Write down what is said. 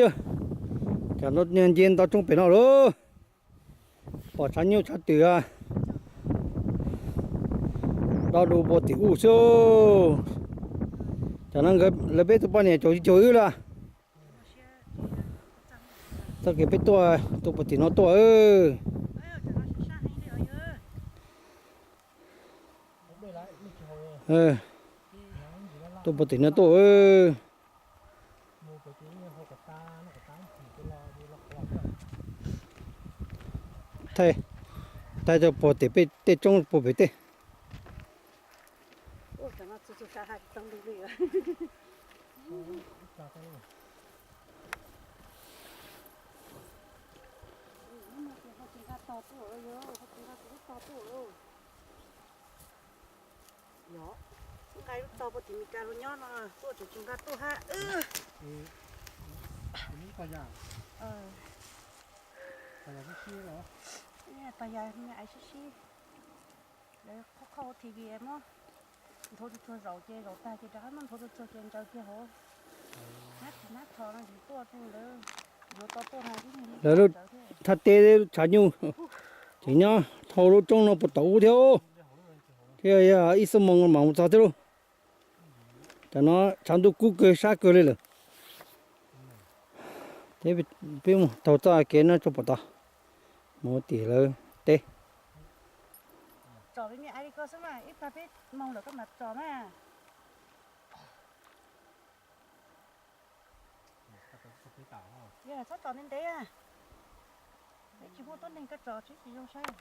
Yog, cov no nce nto roob pem no lawm. Pom tshav nyuj tshav twm do du puag tim ub xwb. Cov no lawv peb tus poj niam caum tsis caum wb lawm. Txoj kev peb tuaj, tuaj puag tim no tuaj. Tuaj puag tim no tuaj. Thaij, thaij rau puag tim peb tej roob puag pem tej. Nqa lub tog puag tim Mes Kas los nyob no tuaj tseem tsis nqa tuaj hab. Pas yas me ais sib sib, lawv qhov qhov T V muab nthuav tsuag tsuag zaum ces zaum tag ces rov qab muab nthuav tsuag tsuag ces ntsaws kiag hauv. Nab tsis nab tho no tsis tuaj tej ntawd yuav tau tuaj no ib niag thaj teb tshav nyuj tseem nyob dhau lub roob no puag tom ub thiab. Thiab yog ib xuab moos mam mus txog thiab lauj. Cov no tshav ntuj kub kawg sab kawg li lawm. Peb mus taug txoj kev no tso pom tod, mus tim lawv teb. Tsom me me ais li ko xwb mas ib plag peb moog lawm koj mam tsom mas. Yog txhob tsom ntev ntev, peb tsis muaj tuab neeg koj tsom tsis tsis zoo saib.